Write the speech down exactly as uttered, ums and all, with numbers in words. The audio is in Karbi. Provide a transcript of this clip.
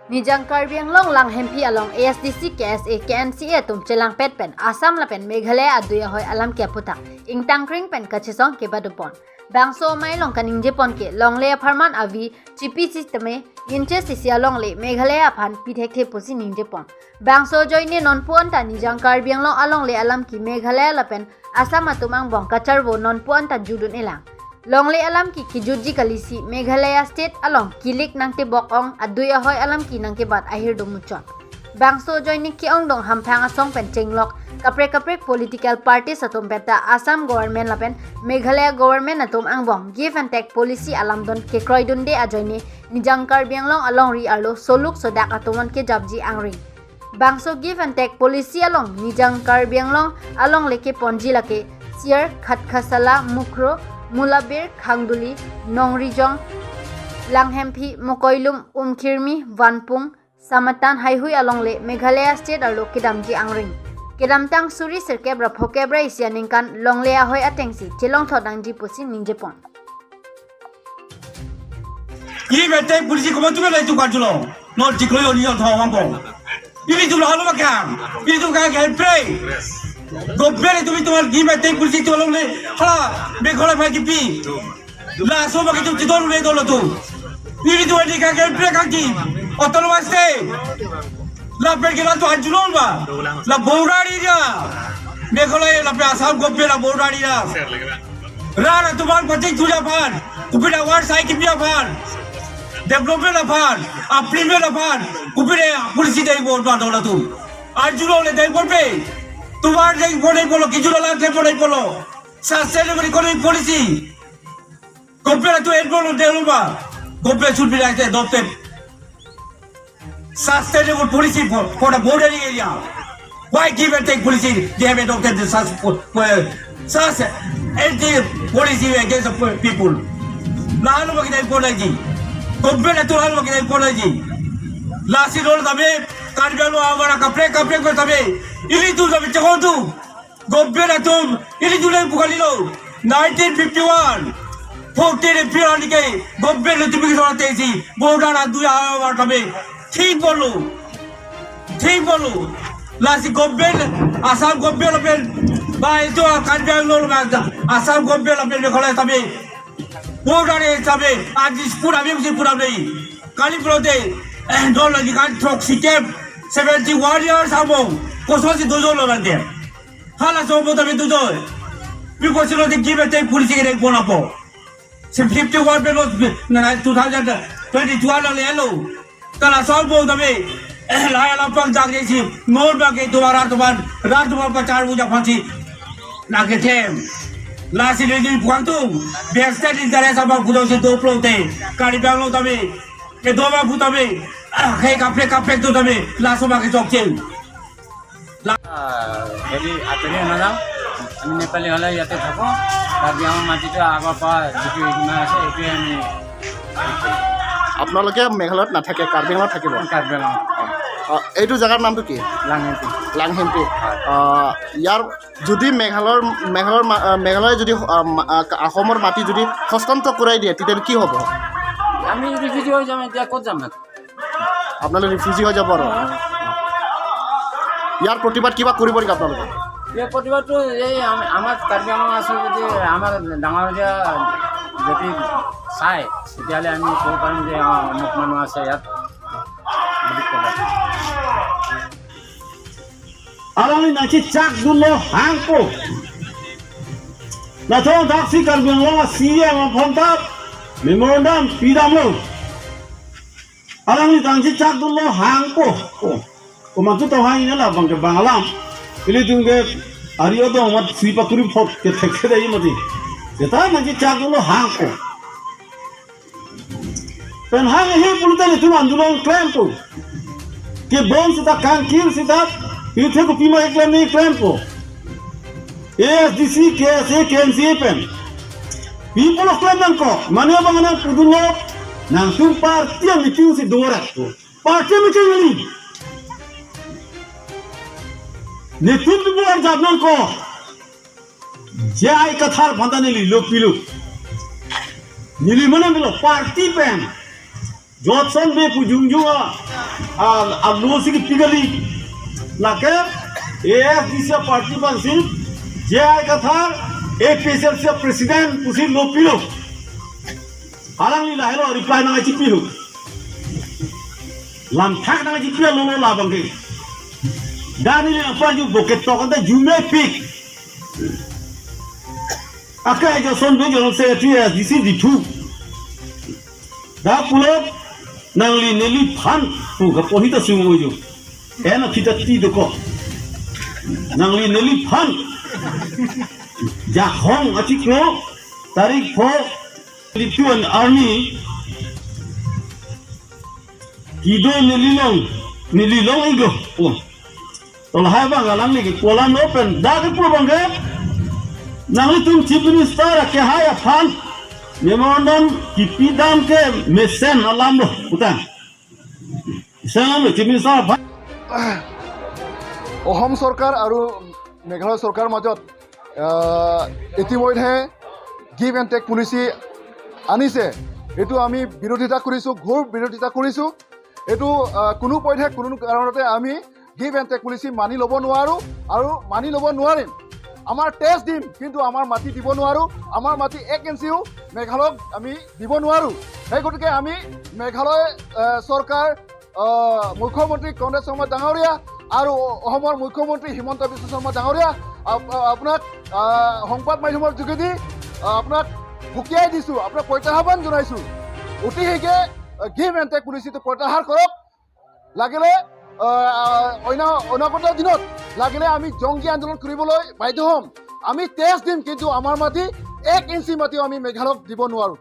Nijang Karbi Anglong Langhemphi along A S D C, K S A, K N C A atum chelangpet pen Assam lapen Meghalaya adui ahoi alam ke aputhak ingtangkring pen kachesong kebadopon. Bangso amei along kaningjepon ke longle apharman avi chipi sitame inches isi alongle Meghalaya aphan pithekthe pusi ningjepon. Bangso ajoine nonpu anta Nijang Karbi Anglong alongle alam ke Meghalaya lapen Assam atum angbong kacharvo nonpu anta judun-elang. Longle alam ke kejutji kalisi Meghalaya state along kilik nangtebok-ong adui ahoi alam ke nangkebat ahirdo muchot. Bangso ajoine ke-ongdung hamphang asong pen chenglok kaprek kaprek political parties atum penta Assam government lapen Meghalaya government atum angbong give and take policy alamdon kekroidunde ajoine Nijang Karbi Anglong alongri arlo soluk sodak atum an kejapji angring. Bangso give and take policy along Nijang Karbi Anglong alongle keponji lake Sir, Khatkhasala, Mukhro, Mulabir, Khangduli, Nongrijong, Langhemphi, Mokoilum, Umkhirmi, Vanpung, Samatan haihui alongle Meghalaya state arlo kedamji angring. Kedamtang suri sirkep ra phokep ra isi aningkan longle ahoi atengsi chelongthot nangji pusi ningjepon. Give and take policy komat atum le tu karjulong. Not diklo yo ni yo thawang bong. Ilitum halo makam. Ilitum ka ke pre. Government atum itum give and take policy tu alongle. Hala, Meghalaya aphan kipi. Laso abang itum chedondunde dolo atum. Ilitum ani ka ke pre kangki. Autonomous state. Lapen ke la tu anjulong ba. La border area. Meghalaya lapen Assam government la border area. Rat atum aphan patik thuji aphan, kopine awar sai kipi aphan, development aphan, upliftment aphan, kopine policy dei bor ba dolo atum. Arjulongle dei bor pe. Tovar dei bor dei bolo, kejut alam dei bor dei bolo. Sustainable economic policy. Government atum enroll dei bolo ba. Government should be like adopted sustainable policy for, for the bordering area. Why give and take policy they have adopted the such, uh, such anti policy against the po-, people? Lalu bagi dai pon lagi. Government atum lalu bagi dai pon lagi. Lasi dolo tame, Karbi Anglong awar kaprek kaprek ko tame. Ilitum tame chekon tu. Government atum, ilitum le pu kalilo. Nineteen fifty-one, fourteen April anike, government lo tipi kisah tesi, border adui awar tame, thik bolo, thik bolo. Lasi government, Assam government lapen, ba itum Karbi Anglong lapen, Assam government lapen, Meghalaya tame, border e tame, aji pura bim si pura nei. Kali pulote, eh, dolo lagi kan throk sikep, seventy-one years abong, kosonsi dojolo nante. Hala sobo tabi tu joy. Because you know the give and take policy ke pon apo. Si fifty-one pe lo, na, na, two thousand twenty-two along le lo. Ta la sobo tabi. Laya lapang jak jesi. Nor ba ke tumara tuman. Rat tuman pachar buja phansi. Na ke them. Lasi le ni puang tu. Vested interest abang pudo si do pro te. Karbi Anglong tabi. Ke do ba pu tabi. Ke kaprek kaprek tu tabi. Laso ba ke chokcheng. আহ, হেৰি, আঁতৰি নাযাওঁ। আমি নেপালী হ'লে ইয়াতে থাকোঁ। কাৰ্বি আংলং মাটিটো আগৰ পৰা যিটো ইমান আছে, এইটোৱে আমি আপোনালোকে মেঘালয়ত নাথাকে, কাৰ্বি আংলঙত থাকিব? কাৰ্বি আংলং। অ, এইটো জেগাৰ নামটো কি? লাংহেম্পি। লাংহেম্পি। হয়। অ, ইয়াৰ যদি মেঘালয়ৰ, মেঘালয়ৰ মা-, আ, মেঘালয়ে যদি, আ, মা-, আ, অসমৰ মাটি যদি হস্তান্তৰ কৰাই দিয়ে, তেতিয়া কি হ'ব? আমি ৰিফিউজি হৈ যাম, এতিয়া ক'ত যাম? আপোনালোক ৰিফিউজি হৈ যাব আৰু। ইয়াৰ প্ৰতিবাদ কিবা কৰিব নেকি আপোনালোকে? এই প্ৰতিবাদটো এই আম-, আমাৰ কাৰ্বি আংলং আছে যদি আমাৰ ডাঙৰ দিয়া যদি চাই, তেতিয়াহ'লে আমি ক'ব পাৰিম যে, অ, অমুক মানুহ আছে ইয়াত বুলি ক'ব। Alangli nangchechakdunlo hangpo. Lathong thaksi Karbi Anglong C E M aphan ta memorandum pidamlo. Alangli nangchechakdunlo hangpo. Oh, komat atum hang-i nela bang ke bang alam. Ilitum ke ari odong mat sui pakuri phot ke thek thek dai mati. Seta nangchechakdunlo hangpo. Pen hang he pulote ilitum andolon klempo. Kebon seta kangkir seta pirthe kopima keklem ne klempo. A S D C, K S A, K N C A pen. Pi pulo klem nangkok, mane abang nangpudunlo, nangtum party meeting si dongrak. Party meeting ni. Netum tu buar jat nangkok. J I Kathar aphan ta neli lo pilo. Neli mane lo party pen. Jotson Bey pu jongjong a, a, alo si kipi kali. Lake A S D C party aphansi J I Kathar, A P H L C president pusi lo pilo. Alangli lahelo reply nangchipi ho. Lamthak nangchipi lo lo labang ke. Dani le apa ju boket tok anta jumepik. Aka Jotson Bey General Secretary A S D C Diphu. Dak pulo nangli neliphan pu kapohi ta sung uju. Ena kita ti doko. Nangli neliphan. Jahong achiklo tarik pho lituan army. Kido nelilong, nelilong igo. Oh. To lahai abang alangli ke pu alam lo pen dak ke pu abang ke nanglitum Chief Minister akehai aphan memorandum kipidam ke mesen alam lo putang. Mesen alam lo Chief Minister aphan. অসম চৰকাৰ আৰু মেঘালয় চৰকাৰ মাজত, আহ, ইতিমধ্যে give and take policy আনিছে। এইটো আমি বিৰোধিতা কৰিছোঁ, ঘোৰ বিৰোধিতা কৰিছোঁ। এইটো, আহ, কোনো পধ্যে কোনো কাৰণতে আমি গিভ এণ্ড টেক পলিচি মানি ল'ব নোৱাৰোঁ আৰু মানি ল'ব নোৱাৰিম। আমাৰ টেক্স দিম, কিন্তু আমাৰ মাটি দিব নোৱাৰোঁ। আমাৰ মাটি এক ইঞ্চিও মেঘালয়ক আমি দিব নোৱাৰোঁ। সেই গতিকে আমি মেঘালয়, আহ, চৰকাৰ, আহ, মুখ্যমন্ত্ৰী কনৰাড শৰ্মা ডাঙৰীয়া আৰু অসমৰ মুখ্যমন্ত্ৰী হিমন্ত বিশ্ব শৰ্মা ডাঙৰীয়া, আপ-, আপোনাক, আহ, সংবাদ মাধ্যমৰ যোগেদি, আহ, আপোনাক সকীয়াই দিছোঁ, আপোনাক প্ৰত্যাহ্বান জনাইছোঁ। অতি শীঘ্ৰে, আহ, গিভ এণ্ড টেক পলিচিটো প্ৰত্যাহাৰ কৰক। লাগিলে, আহ, অন্য, অনাগত দিনত লাগিলে আমি জংগী আন্দোলন কৰিবলৈ বাধ্য হ'ম। আমি টেক্স দিম, কিন্তু আমাৰ মাটি এক ইঞ্চি মাটিও আমি মেঘালয়ক দিব নোৱাৰোঁ।